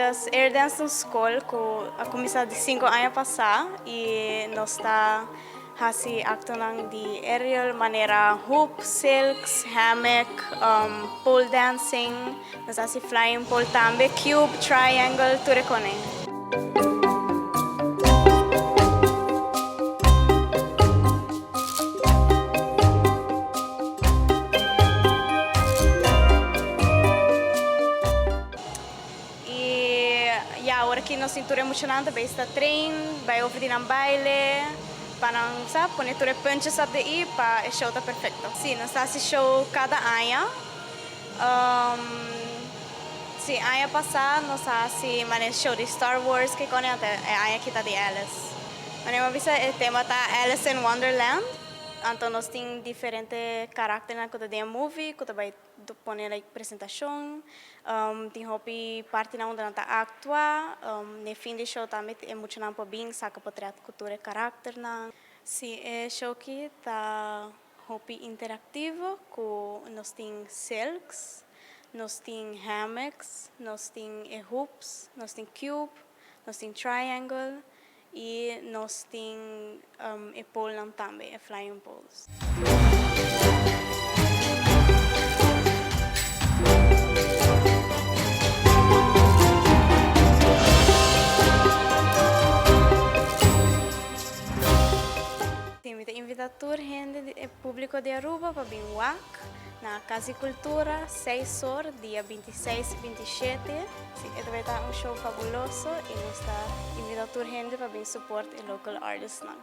Dus Air Dance ta un skol ku a kuminsá di sinku aña pasá i nos ta hasi aktonan di aerial manera hoop, silks, hammock, pole dancing, nos ta hasi flying pole tambe, cube, triangle, tur e konen. Y ya awor aki nos tin tur e muchanan ta bay sta train, bay over di nan baile, pa nan sa pone tur e puntjes op de i pa e show ta perfecto. Si, nos ta haci show cada aña. Si, aña pasa nos a haci manera show di Star Wars ke kone ante e aña aki ta di Alice. Manera mi a bisa e tema ta Alice in Wonderland, anto nos tin diferente karakternan ku ta den e movie ku ta bay pone like presentashon, tin hopi partinan unda nan ta aktua, n'e fin di show tambe e muchanan por bin saka potret ku tur e karakternan. Si, e show aki ta hopi interaktivo ku nos tin silks, nos tin hammocks, nos tin e hoops, nos tin cube, nos tin triangle i nos tin e polenan tambe, e flying poles. Mi ta invita tur hende di e publico di Aruba pa bin wak na Cas di Cultura seis or dia 26 y 27. Si, e ta bay ta un show fabuloso y nos ta invita tur hende pa bin support e local artistnan.